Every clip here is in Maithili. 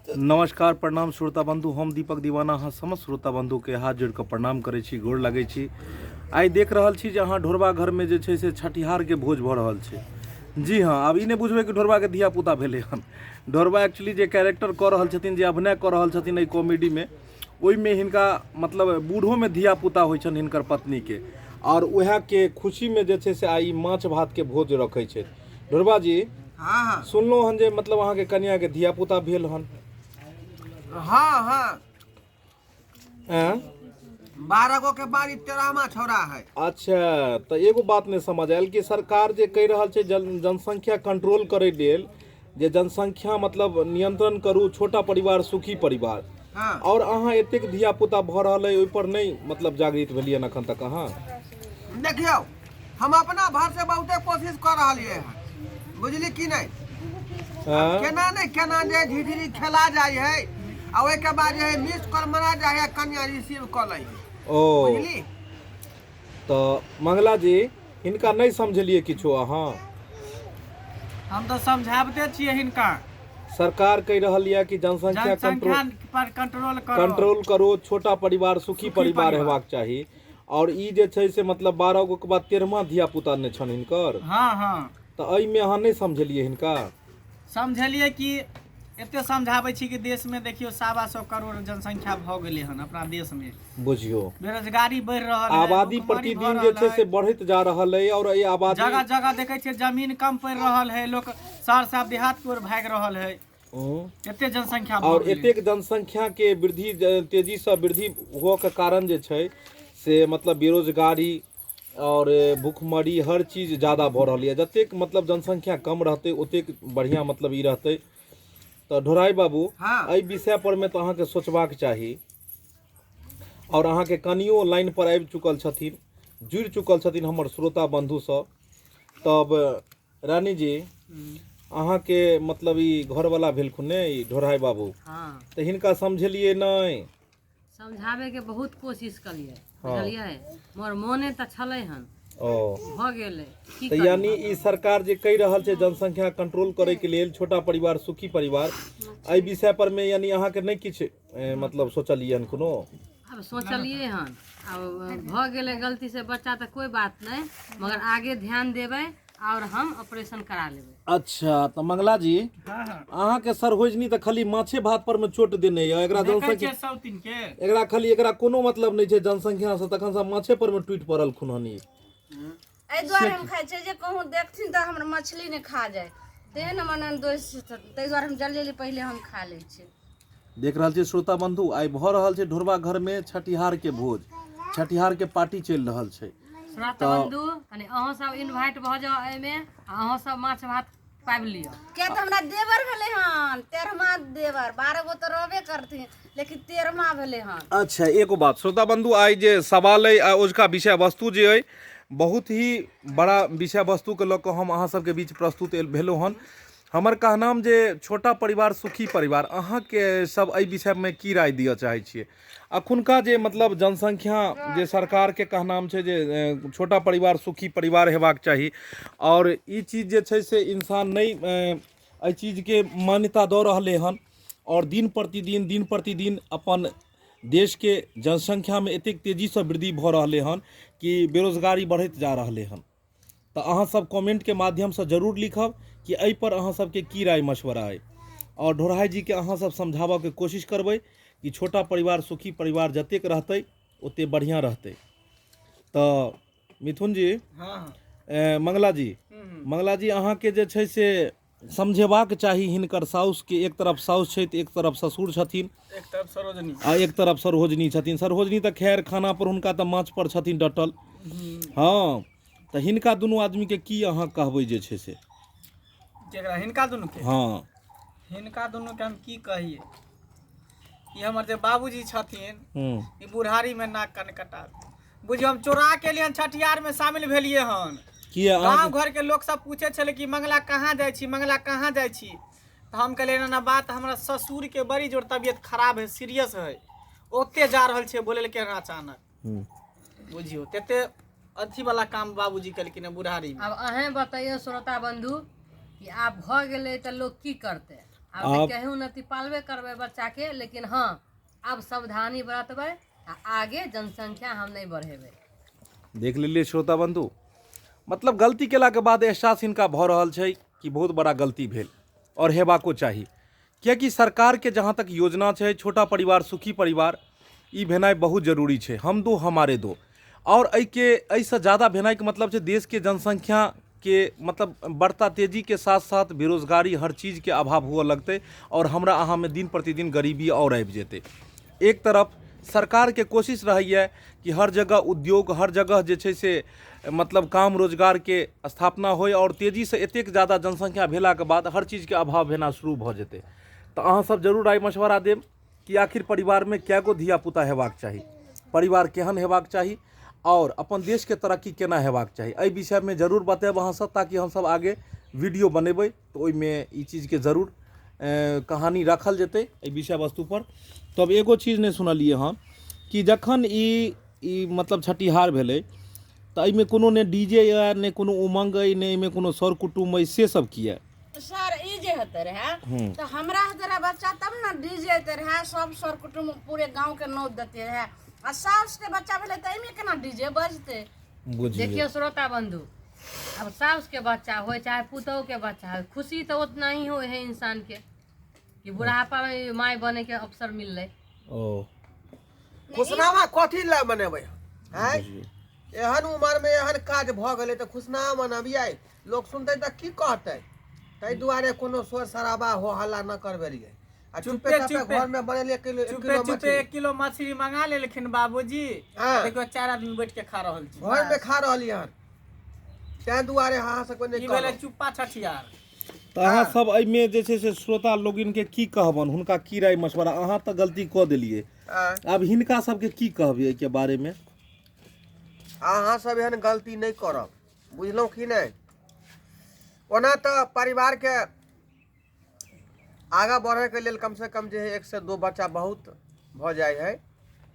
नमस्कार प्रणाम श्रोता बंधु, हम दीपक दीवाना अहाँ समस्त श्रोता बंधु के हाथ जोड़ के प्रणाम करै छी, गोर लगै छी। आइ देख रहल छी जे अहाँ ढोरबा घर में जे छै से छठिहार के भोज भऽ रहल छै। जी हाँ, आब ई नहि बुझबै कि ढोरबा के धिया पुता भेलै हन। ढोरबा एक्चुअली जे कैरेक्टर कऽ रहल छथिन, जे अभिनय कऽ रहल छथिन एहि कॉमेडी में, ओहिमे हिनका मतलब बूढ़ोमे धिया पुता होइ छनि हिनकर पत्नीके, आओर उएहके खुशीमे जे छै से आइ ई माछ भातके भोज रखै छथि। ढोरबा जी, हाँ हाँ सुनलहुँ हन जे मतलब अहाँके कनियाके धिया पुता भेल हन। हाँ हाँ आँय? 12 गो के बाद ई 13वां छौड़ा है। अच्छा, तऽ एगो बात नहि समझ आयल कि सरकार जे कहि रहल छै जनसंख्या कंट्रोल करै लेल, जे जनसंख्या मतलब नियंत्रण करू, छोटा परिवार सुखी परिवार, हाँ। और अहाँ एतेक धिया पुता भऽ रहल अइ ओहिपर नहि मतलब जागृत भेलियै हन एखन तक अहाँ? देखियौ, हम अपना भर से बहुते कोशिश कऽ रहलियै हन, बुझली कि नहि? हाँ? केना नहि केना जे झिझिरी खेला जाइ है आ ओहिके बाद जे है मिस कॉल मरा जाइ है, कनिया रिसीव कऽ लै है। ओ बुझली? तऽ मंगला जी, हिनका नहि समझेलियै किछो अहाँ? हम तऽ समझाबते छियै हिनका। सरकार कहि रहल यऽ कि जनसंख्या कंट्रोल जनसंख्या पर कंट्रोल करो, कंट्रोल करो, छोटा परिवार सुखी सुखी परिवार परिवार हेबाक चाही। और ई जे छै से मतलब 12 गो के बाद 13वां धिया पुता ने छनि हिनकर। हाँ हाँ। तऽ एहिमे अहाँ नहि समझेलियै हिनका? समझेलियै कि एते समझाबै छी कि देशमे देखियौ 125 करोड़ जनसंख्या भऽ गेलै हन अपना देशमे। बुझियौ, बेरोजगारी बढ़ि रहल है, आबादी भुखमरी भऽ प्रतिदिन जे रहल छै है। से बढ़ैत जा रहल अइ और एहि आबादी जगह जगह देखै छियै जमीन कम पड़ि रहल है, लोक शहर से आब देहात की ओर भागि रहल है। एते जनसंख्या भऽ और गेलै। एतेक जनसंख्या के वृद्धि तेजी से वृद्धि हुअ के कारण जे छै से मतलब बेरोजगारी और भूखमरी हर चीज ज्यादा भऽ रहल यऽ। जतेक मतलब जनसंख्या कम रहतै ओतेक बढ़िआँ मतलब ई रहतै। तऽ ढोराइ बाबू, हाँ। एहि विषय पर मे तऽ अहाँके सोचबाक चाही। और अहाँके कनियो लाइन पर आबि चुकल छथिन, जुड़ि चुकल छथिन हमर श्रोता बंधु सब। तब रानी जी, अहाँके मतलब ई घरवाला भेलखुन ने ई ढोराइ बाबू? हाँ। तऽ हिनका समझेलियै नहि? समझाबे के बहुत कोशिश कलियै, हाँ। बुझलियै, मगर मोने तऽ छलै हन, ओ भऽ गेलै की तऽ करियै? यानी ई सरकार जे कहि रहल छै जनसंख्या कंट्रोल करैके लेल, छोटा परिवार सुखी परिवार, एहि विषय पर मे यानी अहाँके नहि किछु मतलब सोचलियै हन कोनो? आब सोचलियै हन, आब भऽ गेलै गलती से बच्चा तऽ कोइ बात नहि, मगर आगे ध्यान देबै और हम ऑपरेशन करा लेबै। अच्छा, तऽ मंगला जी, हाँ हाँ। अहाँके सरहोजनी तऽ खाली माछे भात पर मे चोट देने यऽ। एकरा देखै जनसंख्या छियै सब दिन के एकरा खाली एकरा कोनो मतलब नहि छै जनसंख्या से, तखन से माछे पर मे टूटि पड़ल खुन हन ई। एहि दुआरे हम खाइ छियै जे कहूँ देखथिन तऽ हमर मछली नहि खा जाय, तेहन हमर ननदोसि छथिन, ताहि दुआरे हम जल्दी जल्दी पहिले हम खा लै छियै। देख रहल छी श्रोता बंधु, आइ भऽ रहल छै ढोरबा घर मे छठिहार के भोज, छठिहार के पार्टी चलि रहल छै। श्रोता बंधु, कनि अहूँ सब इन्वाइट भऽ जाउ एहिमे, आ अहूँ सब माछ भात पाबि लिअ। किया तऽ हमरा देवर भेलै हन 13वां देवर, 12 गो तऽ रहबे करथिन लेकिन 13वां भेलै हन। अच्छा, एगो बात श्रोता बंधु, आइ जे सवाल अइ आ ओझका विषय वस्तु जे अइ, बहुत ही बड़ा विषय वस्तुके लऽ कऽ हम अहाँ सबके बीच प्रस्तुत भेलहुँ हन। हमर कहनाम जे छोटा परिवार सुखी परिवार, अहाँके सब एहि विषयमे की राय दिअ चाहै छियै? अखुनका जे मतलब जनसंख्या जे सरकारके कहनाम छै जे छोटा परिवार सुखी परिवार हेबाक चाही, आओर ई चीज जे छै से इंसान नहि एहि चीजके मान्यता दऽ रहलै हन, आओर दिन प्रतिदिन दिन प्रतिदिन अपन देशके जनसंख्यामे एतेक तेजीसँ वृद्धि भऽ रहलै हन कि बेरोजगारी बढ़ैत जा रहलै हन। तऽ अहाँ सब कमेंटके माध्यमसँ जरूर लिखब कि एहिपर अहाँ सबके की राय मशवरा अइ, आओर ढोढ़ाइ जीके अहाँ सब समझाबऽके कोशिश करबै कि छोटा परिवार सुखी परिवार जतेक रहतै ओते बढ़िआँ रहतै। तऽ मिथुन जी, हाँ, हाँ। मंगला जी, मंगला जी, अहाँके जे छै से समझेबाक चाही हिनकर साउसके। एक तरफ साउस छथि, एक तरफ ससुर छथिन, एक तरफ सरोजनी, आ एक तरफ सरोजनी छथिन। सरोजनी तऽ खैर खाना पर हुनका तऽ माछ पर छथिन डटल। हँ, तऽ हिनका दुनू आदमीके की अहाँ कहबै जे छै से? केकरा, हिनका दुनू के? हाँ। हिनका दुनू के हम की कहिए, ई हमर जे बाबूजी छथिन, ई बुढ़ारी में नाक कान कटा बुझियौ हम चोरा के एलियै हन, छठियार में शामिल भेलियै हन। किया? गाँव घर के लोक सब पूछे छलै कि मंगला कहाँ जाइ छी, मंगला कहाँ जाइ छी, तऽ हम कहलियै एना एना बात, हमरा ससुर के बड़ी जोर तबियत खराब है, सीरियस है, ओते जा रहल छियै, बोलेलकै हन अचानक। बुझियौ तते अथी वाला काम बाबूजी केलखिन हन बुढ़ारी में। आब अहें बतैयौ श्रोता बंधु कि आब भऽ गेलै तऽ लोक की करतै? आब तऽ केहू नती पालबे करबै बच्चाके, लेकिन हँ आब सावधानी बरतबै आ आगे जनसंख्या हम नहि बढ़ेबै। देख लेलियै श्रोता बंधु, मतलब गलती केलाके बाद एहसास हिनका भऽ रहल छै कि बहुत बड़ा गलती भेल आओर हेबाको चाही, किएकि सरकारके जहाँ तक योजना छै छोटा परिवार सुखी परिवार, ई भेनाइ बहुत जरूरी छै। हम दो हमारे दो, आओर एहिके एहिसँ ज्यादा भेनाइके मतलब छै देशके जनसंख्याके मतलब बढ़ता तेजीके साथ साथ बेरोजगारी हर चीजके अभाव हुअ लगतै आओर हमरा अहाँमे दिन प्रतिदिन गरीबी आओर आबि जेतै। एक तरफ सरकारके कोशिश रहैए कि हर जगह उद्योग, हर जगह जे छै से मतलब काम रोजगारके स्थापना होइ, आओर तेजीसँ एतेक ज्यादा जनसंख्या भेलाके बाद हर चीजके अभाव भेना शुरू भऽ जेतै। तऽ अहाँसभ जरूर राय मशवरा देब कि आखिर परिवारमे कए गो धियापुता हेबाक चाही, परिवार केहन हेबाक चाही आओर अपन देशके तरक्की केना हेबाक चाही। एहि विषयमे जरूर बतायब अहाँसभ, ताकि हमसभ आगे वीडियो बनेबै तऽ ओहिमे ई चीजके जरूर कहानी राखल जेतै एहि विषय वस्तुपर। तब एगो चीज नहि सुनलियै हँ कि जखन ई ई मतलब छठिहार भेलै तऽ एहिमे कोनो ने डी जे यऽ, ने कोनो उमङ्ग अइ, ने एहिमे कोनो सर कुटुम्ब अइ, से सब किए? सर ई जे होते रहे तऽ हमरा होते रहे बच्चा तब ने डीजे होते रहे, सब सर कुटुम्ब पूरे गांव के नौत देते रहे, आ साउस के बच्चा भेलै तऽ एहिमे केना डीजे बजतै? बुझियौ। देखियौ श्रोता बंधु, अब साउस के बच्चा होय चाहे पुतोह के बच्चा होय, खुशी तऽ उतना ही होय है इंसान के कि बुढ़ापा में माय बने के अवसर मिललै। ओ खुशनामा कथी लए मनेबै आँय? एहन उमर में एहन काज भऽ गेलै तऽ खुशनामा मनबियै, लोक सुनतै तऽ की कहतै? ताहि दुआरे कोनो शोर शराबा हो हल्ला न करबेलियै आ चुपे चुपे चापे चुपे। घर में बनेलियै किलो एक चुपे किलो चुपे मछली। 1 किलो मछली मंगा लेलखिन बाबूजी। हाँ। देखियौ 4 आदमी बैठ के खा रहल छी, घर में खा रहलियै हन, ताहि दुआरे अहाँ सबके नहि ई भेलै कहलहुँ। चुप्पा छठियार। तऽ अहाँ सब एहिमे जे छै से श्रोता लोगिनके की कहबनि, हुनका की राय मशवरा? अहाँ तऽ गलती कऽ देलियै, आँय, आब हिनका सबके की कहबै एहिके बारेमे? अहाँ सब एहन गलती नहि करब, बुझलहुँ कि नहि? ओना तऽ परिवारके आगाँ बढ़ैके लेल कमसँ कम जे है 1 से 2 बच्चा बहुत भऽ जाइ है,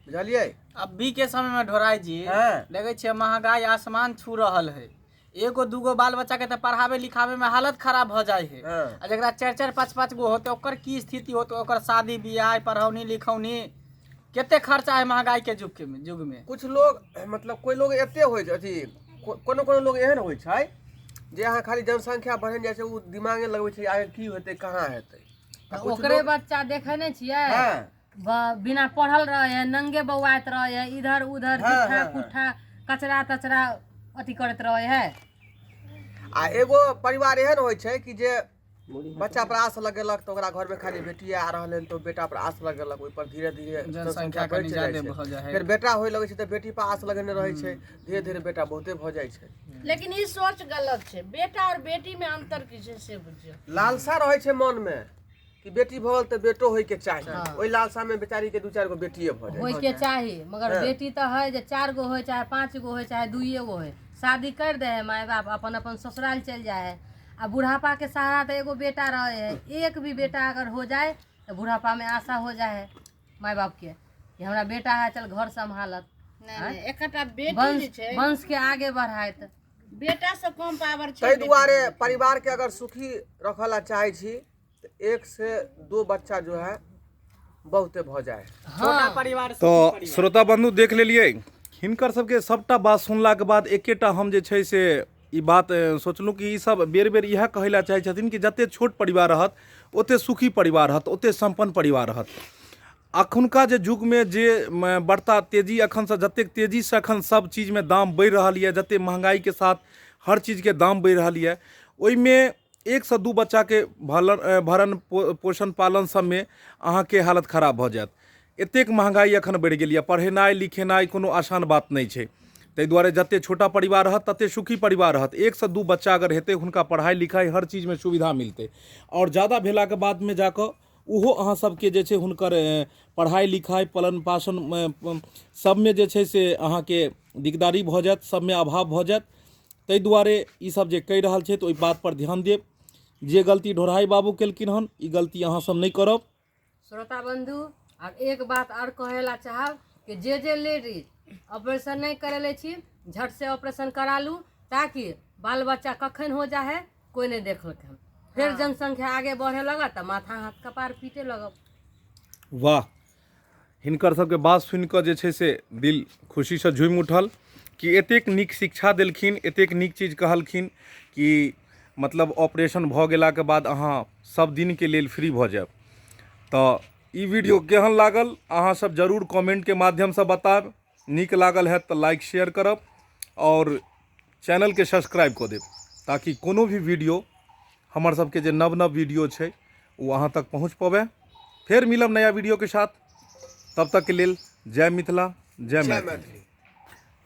बुझलियै? अभी के समय में ढोराई जी हाँ। देखै छियै महंगाई आसमान छू रहल है, एगो दूगो बाल बच्चा के तऽ पढ़ाबे लिखाबे में हालत खराब भऽ जाइ है। हाँ। आ जकरा 4 4 5 5 गो होते ओकर की स्थिति होते, ओकर शादी बियाह पढ़ौनी लिखौनी कते खर्चा है महंगाई के युग के युग में। कुछ लोग मतलब कोइ लोग एते होइ छै अथी कोनो कोनो लोग एहन होइ छै जे अहाँ खाली जनसंख्या बढ़ने जाइ छै ओ दिमागे लगबै छै आगे की हेतै कहाँ हेतै। आ तऽ कुछ ओकरे लोग बच्चा देखै नहि छियै, हँ बिना पढ़ल रहे है, नंगे बौआइत रहे है, इधर उधर हाँ, जुठा हाँ, हाँ। कुठा कचरा तचरा अथी करैत रहे है। आ एगो परिवार एहन होइ छै कि जे बच्चा पर आस लगेलक तऽ ओकरा घरमे खाली बेटिए आ रहल हन तऽ ओ बेटा पर आस लगेलक, ओहि पर धीरे धीरे जनसंख्या बढ़ि कनि जाइ ज्यादे छै। भऽ जाइ है। फेर बेटा होय लगै छै तऽ बेटी पर आस लगेने रहै छै, धीरे धीरे बेटा बहुते भऽ जाइ छै। लेकिन ई सोच गलत छै, बेटा और बेटी में अंतर की छै से बुझियौ। लालसा रहै छै मन में कि बेटी भऽ गेल तऽ बेटो होइके चाही, ओहि लालसा में बेचारी के 2-4 गो बेटिए भऽ जाइ। होइके चाही, मगर हाँ। बेटी तऽ है जे 4 गो होय चाहे 5 गो होय चाहे 2 गो होय, शादी कर दे है माय बाप, अपन अपन ससुराल चलि जाइ है। आ बुढ़ापा के सहारा तऽ एगो बेटा रहे है, एक भी बेटा अगर हो जाए तऽ बुढ़ापा में आशा हो जाए है माय बाप के कि हमरा बेटा है, चल घर सम्हालत, नहि नहि, एकटा बेटी जे वंश छै वंश के आगे बढ़ायत। बेटा से कम पावर छै ताहि बेटी। दुआरे परिवार के अगर सुखी रखऽ ला चाहै छी तऽ 1 से 2 बच्चा जो है बहुते भऽ जाइ। छोटा परिवार सुखी तऽ परिवार। श्रोता बंधु देख लेलियै हिनकर सबके सबटा बात सुनलाके बाद एकेटा हम जे छै से ई बात सोचलहुँ कि ई सब बेर बेर इएह कहै लए चाहै छथिन कि जते छोट परिवार रहत ओते सुखी परिवार रहत, ओते सम्पन्न परिवार रहत। अखुनका जे युगमे जे बढ़ता तेजी अखनसँ जतेक तेजीसँ अखन सब चीजमे दाम बढ़ि रहल यऽ, जते महंगाईके साथ हर चीजके दाम बढ़ि रहल यऽ, ओहिमे 1 से 2 बच्चाके भरण पोषण पालन सबमे अहाँके हालत खराब भऽ जायत। एतेक महंगाई अखन बढ़ि गेल यऽ, पढ़ेनाइ लिखेनाइ कोनो आसान बात नहि छै। ताहि दुआरे जते छोटा परिवार रहत तते सुखी परिवार रहत। 1 से 2 बच्चा अगर हेतै हुनका पढ़ाइ लिखाइ हर चीजमे सुविधा मिलतै, आओर ज्यादा भेलाके बादमे जाकऽ ओहो अहाँ सबके जे छै हुनकर पढ़ाइ लिखाइ पालन पोषण सबमे जे छै से अहाँके दिकदारी भऽ जायत, सबमे अभाव भऽ जायत। ताहि दुआरे ई सब जे कहि रहल छै तऽ ओहि बातपर ध्यान देब। जे गलती ढोढ़ाइ बाबू केलखिन हन ई गलती अहाँ सब नहि करब। श्रोता बंधु, आर एक बात आर कहै ला चाहब कि जे जे लेडीज ऑपरेशन नहि करेले छी, झट से ऑपरेशन करा लू, ताकि बाल बच्चा कखन हो जाए है कोई नहीं देखलक हन। फेर जनसंख्या आगे बढ़े लगत तऽ माथा हाथ कपार पीटे लगब। वाह, हिनकर सबके बात सुनि कऽ जे छै से दिल खुशीसँ झूमि उठल कि एतेक नीक शिक्षा देलखिन, एतेक नीक चीज कहलखिन कि मतलब ऑपरेशन भऽ गेलाके बाद अहाँ सब दिनके लेल फ्री भऽ जायब। तऽ ई वीडियो केहन लागल अहाँ सब जरूर कमेंटके माध्यमसँ बतायब। नीक लागल हैत तऽ लाइक शेयर करब आओर चैनलके सब्सक्राइब कऽ देब ताकि कोनो भी वीडियो हमर सबके जे नव नव वीडियो छै ओ अहाँ तक पहुँच पबै। फेर मिलब नया वीडियोके साथ, तब तकके लेल जय मिथिला, जय मैथिली।